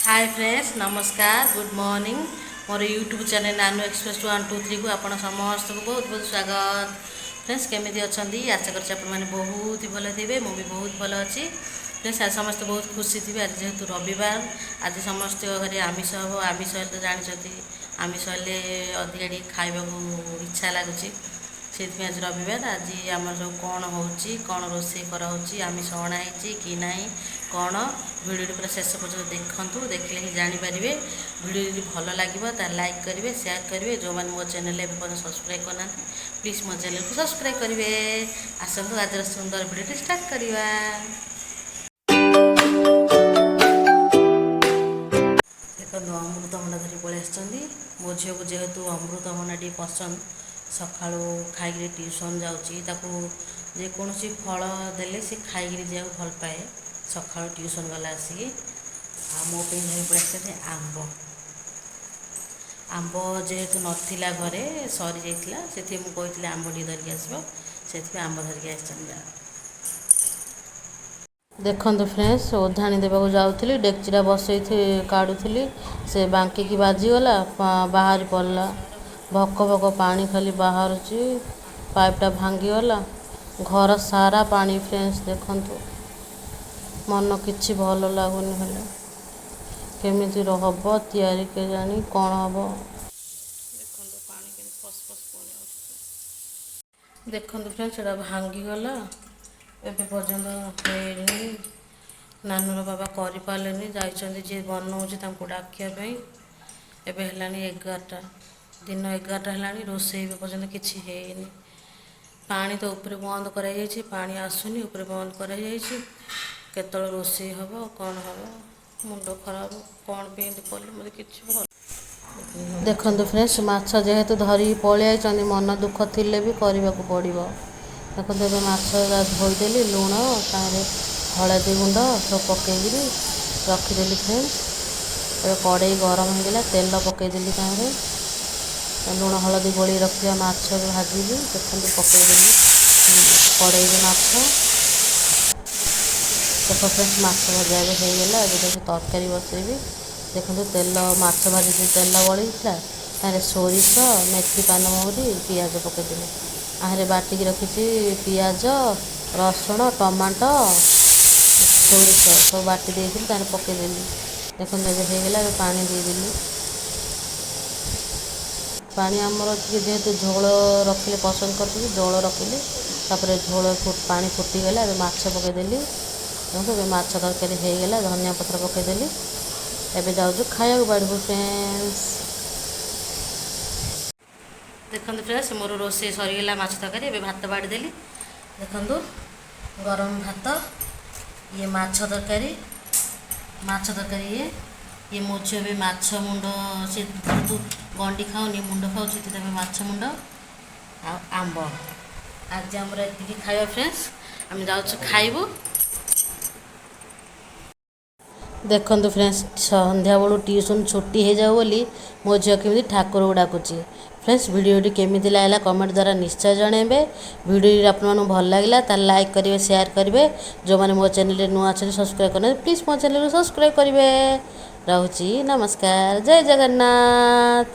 ହାଏ friends, ନମସ୍କାର, good morning. ମୋର YouTube channel Nanu express 123କୁ ଆପଣ ସମସ୍ତଙ୍କୁ ବହୁତ ବହୁତ ସ୍ୱାଗତ। ଫ୍ରେଣ୍ଡସ୍, କେମିତି ଅଛନ୍ତି? ଆଶା କରୁଛି ଆପଣମାନେ ବହୁତ ଭଲ ଥିବେ। ମୁଁ ବି ବହୁତ ଭଲ ଅଛି। ଫ୍ରେଣ୍ଡସ୍, ଆଜି ସମସ୍ତେ ବହୁତ ଖୁସି ଥିବେ। ଆଜି ଯେହେତୁ ରବିବାର, ଆଜି ସମସ୍ତଙ୍କ ଘରେ ଆମିଷ ହେବ। ଆମିଷ ହେଲେ ତ ଜାଣିଛନ୍ତି, ଆମିଷ ହେଲେ ଅଧିକା ଟିକେ ଖାଇବାକୁ ଇଚ୍ଛା ଲାଗୁଛି। ସେଇଥିପାଇଁ ଆଜି ରବିବାର। ଆଜି ଆମର ସବୁ କ'ଣ ହେଉଛି, କ'ଣ ରୋଷେଇ କରାହେଉଛି, ଆମିଷ ଅଣା ହେଇଛି କି ନାହିଁ କ'ଣ, ଭିଡ଼ିଓଟି ପୁରା ଶେଷ ପର୍ଯ୍ୟନ୍ତ ଦେଖନ୍ତୁ। ଦେଖିଲେ ହିଁ ଜାଣିପାରିବେ। ଭିଡ଼ିଓ ଯଦି ଭଲ ଲାଗିବ, ତାହେଲେ ଲାଇକ୍ କରିବେ, ସେୟାର କରିବେ। ଯେଉଁମାନେ ମୋ ଚ୍ୟାନେଲ୍ ଏବେ ପର୍ଯ୍ୟନ୍ତ ସବସ୍କ୍ରାଇବ୍ କରିନାହାନ୍ତି, ପ୍ଲିଜ୍ ମୋ ଚ୍ୟାନେଲ୍କୁ ସବସ୍କ୍ରାଇବ୍ କରିବେ। ଆସନ୍ତୁ, ଆଜିର ସୁନ୍ଦର ଭିଡ଼ିଓଟି ଷ୍ଟାର୍ଟ କରିବା। ଦେଖନ୍ତୁ, ଅମୃତଭଣ୍ଡା ଧରି ପଳେଇ ଆସିଛନ୍ତି। ମୋ ଝିଅକୁ ଯେହେତୁ ଅମୃତଭଣ୍ଡା ଟିକେ ପସନ୍ଦ, ସକାଳୁ ଖାଇକିରି ଟ୍ୟୁସନ୍ ଯାଉଛି। ତାକୁ ଯେକୌଣସି ଫଳ ଦେଲେ ସେ ଖାଇକିରି ଯିବାକୁ ଭଲ ପାଏ, ସକାଳୁ ଟ୍ୟୁସନ୍ ଗଲା ଆସିକି। ଆଉ ମୋ ପାଇଁ ଧରି ପଳେଇ ଆସିଛନ୍ତି ଆମ୍ବ। ଆମ୍ବ ଯେହେତୁ ନଥିଲା ଘରେ, ସରିଯାଇଥିଲା, ସେଥିପାଇଁ ମୁଁ କହିଥିଲି ଆମ୍ବ ଟିକେ ଧରିକି ଆସିବ। ସେଥିପାଇଁ ଆମ୍ବ ଧରିକି ଆସିଛନ୍ତି। ଦେଖନ୍ତୁ ଫ୍ରେଣ୍ଡସ୍, ଓଧାଣି ଦେବାକୁ ଯାଉଥିଲି, ଡେକ୍ଚିଟା ବସେଇ କାଢ଼ୁଥିଲି, ସେ ବାଙ୍କିକି ବାଜିଗଲା, ବାହାରି ପଡ଼ିଲା। ଭକ ଭକ ପାଣି ଖାଲି ବାହାରୁଛି। ପାଇପ୍ଟା ଭାଙ୍ଗିଗଲା, ଘର ସାରା ପାଣି। ଫ୍ରେଣ୍ଡସ୍, ଦେଖନ୍ତୁ, ମନ କିଛି ଭଲ ଲାଗୁନି। ହେଲେ କେମିତି ହବ ତିଆରି କେଜାଣି, କ'ଣ ହବ? ଦେଖନ୍ତୁ, ପାଣି କେମିତି ଫସ୍ ଫସ୍ ପାଣି ଆସୁଛି। ଦେଖନ୍ତୁ ଫ୍ରେଣ୍ଡସ୍, ସେଟା ଭାଙ୍ଗିଗଲା, ଏବେ ପର୍ଯ୍ୟନ୍ତ ହେଇନି। ନାନୁର ବାବା କରିପାରିଲେନି, ଯାଇଛନ୍ତି ଯିଏ ବନଉଛି ତାଙ୍କୁ ଡାକିବା ପାଇଁ। ଏବେ ହେଲାଣି 11ଟା, ଦିନ 11ଟା ହେଲାଣି, ରୋଷେଇ ଏବେ ପର୍ଯ୍ୟନ୍ତ କିଛି ହେଇନି। ପାଣି ତ ଉପରେ ବନ୍ଦ କରାଯାଇଛି, ପାଣି ଆସୁନି, ଉପରେ ବନ୍ଦ କରାଯାଇଛି। କେତେବେଳେ ରୋଷେଇ ହେବ, କ'ଣ ହେବ? ମୁଣ୍ଡ ଖରାପ। କ'ଣ ପାଇଁ ଏମିତି କଲେ, ମୋତେ କିଛି ଭଲ। ଦେଖନ୍ତୁ ଫ୍ରେଣ୍ଡସ୍, ମାଛ ଯେହେତୁ ଧରିକି ପଳେଇ ଆଇଛନ୍ତି, ମନ ଦୁଃଖ ଥିଲେ ବି କରିବାକୁ ପଡ଼ିବ। ଦେଖନ୍ତୁ, ଏବେ ମାଛ ଧୋଇଦେଲି, ଲୁଣ, ତାହିଁରେ ହଳଦୀ ଗୁଣ୍ଡ ସବୁ ପକେଇକିରି ରଖିଦେଲି। ଫ୍ରେଣ୍ଡସ୍, ଏବେ କଡ଼େଇ ଗରମ ହେଇଗଲା, ତେଲ ପକେଇଦେଲି ତାହିଁରେ। ଲୁଣ ହଳଦୀ ଗୋଳେଇ ରଖିଥିବା ମାଛ ଭାଜିବି। ଦେଖନ୍ତୁ, ପକେଇଦେଲି କଡ଼େଇରେ ମାଛ। ଦେଖ ଫ୍ରେଣ୍ଡସ୍, ମାଛ ଭଜା ଏବେ ହେଇଗଲା। ଏବେ ତାକୁ ତରକାରୀ ବସେଇବି। ଦେଖନ୍ତୁ, ତେଲ, ମାଛ ଭାଜି ତେଲ ବଳିଥିଲା, ତାହିଁରେ ସୋରିଷ, ମେଥି, ପାନମହୁରି, ପିଆଜ ପକେଇଦେଲି। ଆହିଁରେ ବାଟିକି ରଖିଛି ପିଆଜ, ରସୁଣ, ଟମାଟୋ, ସୋରିଷ ସବୁ ବାଟି ଦେଇଥିଲି, ତାହିଁରେ ପକେଇଦେଲି। ଦେଖନ୍ତୁ, ଏବେ ହେଇଗଲା। ଏବେ ପାଣି ଦେଇଦେଲି। ପାଣି ଆମର ଟିକେ ଯେହେତୁ ଝୋଳ ରଖିଲେ ପସନ୍ଦ କରୁଛନ୍ତି, ଝୋଳ ରଖିଲି। ତାପରେ ଝୋଳ ପାଣି ଫୁଟିଗଲା, ଏବେ ମାଛ ପକେଇଦେଲି। ଦେଖନ୍ତୁ, ଏବେ ମାଛ ତରକାରୀ ହେଇଗଲା, ଧନିଆ ପତ୍ର ପକେଇଦେଲି। ଏବେ ଯାଉଛୁ ଖାଇବାକୁ ବାଢ଼ିବୁ। ଫ୍ରେଣ୍ଡସ୍, ଦେଖନ୍ତୁ, ଫ୍ରେଣ୍ଡସ୍, ମୋର ରୋଷେଇ ସରିଗଲା, ମାଛ ତରକାରୀ। ଏବେ ଭାତ ବାଢ଼ିଦେଲି। ଦେଖନ୍ତୁ, ଗରମ ଭାତ, ଇଏ ମାଛ ତରକାରୀ, ମାଛ ତରକାରୀ ଇଏ। ଇଏ ମୋ ଝିଅ ଏବେ ମାଛ ମୁଣ୍ଡ, ସେ ଯେହେତୁ ଗଣ୍ଡି ଖାଉନି, ମୁଣ୍ଡ ଖାଉଛି, ସେଥିପାଇଁ ମାଛ ମୁଣ୍ଡ ଆଉ ଆମ୍ବ। ଆଜି ଆମର ଏତିକି ଖାଇବା। ଫ୍ରେଣ୍ଡସ୍, ଆମେ ଯାଉଛୁ ଖାଇବୁ। ଦେଖନ୍ତୁ ଫ୍ରେଣ୍ଡସ୍, ସନ୍ଧ୍ୟାବେଳୁ ଟ୍ୟୁସନ୍ ଛୁଟି ହେଇଯାଉ ବୋଲି ମୋ ଝିଅ କେମିତି ଠାକୁରକୁ ଡାକୁଛି। ଫ୍ରେଣ୍ଡସ୍, ଭିଡ଼ିଓଟି କେମିତି ଲାଗିଲା, କମେଣ୍ଟ ଦ୍ୱାରା ନିଶ୍ଚୟ ଜଣାଇବେ। ଭିଡ଼ିଓଟି ଆପଣମାନଙ୍କୁ ଭଲ ଲାଗିଲା, ତାହେଲେ ଲାଇକ୍ କରିବେ, ସେୟାର କରିବେ। ଯେଉଁମାନେ ମୋ ଚ୍ୟାନେଲରେ ନୂଆ ଅଛନ୍ତି, ସବସ୍କ୍ରାଇବ୍ କରିନାହାନ୍ତି, ପ୍ଲିଜ୍ ମୋ ଚ୍ୟାନେଲକୁ ସବସ୍କ୍ରାଇବ୍ କରିବେ। ରହୁଛି, ନମସ୍କାର, ଜୟ ଜଗନ୍ନାଥ।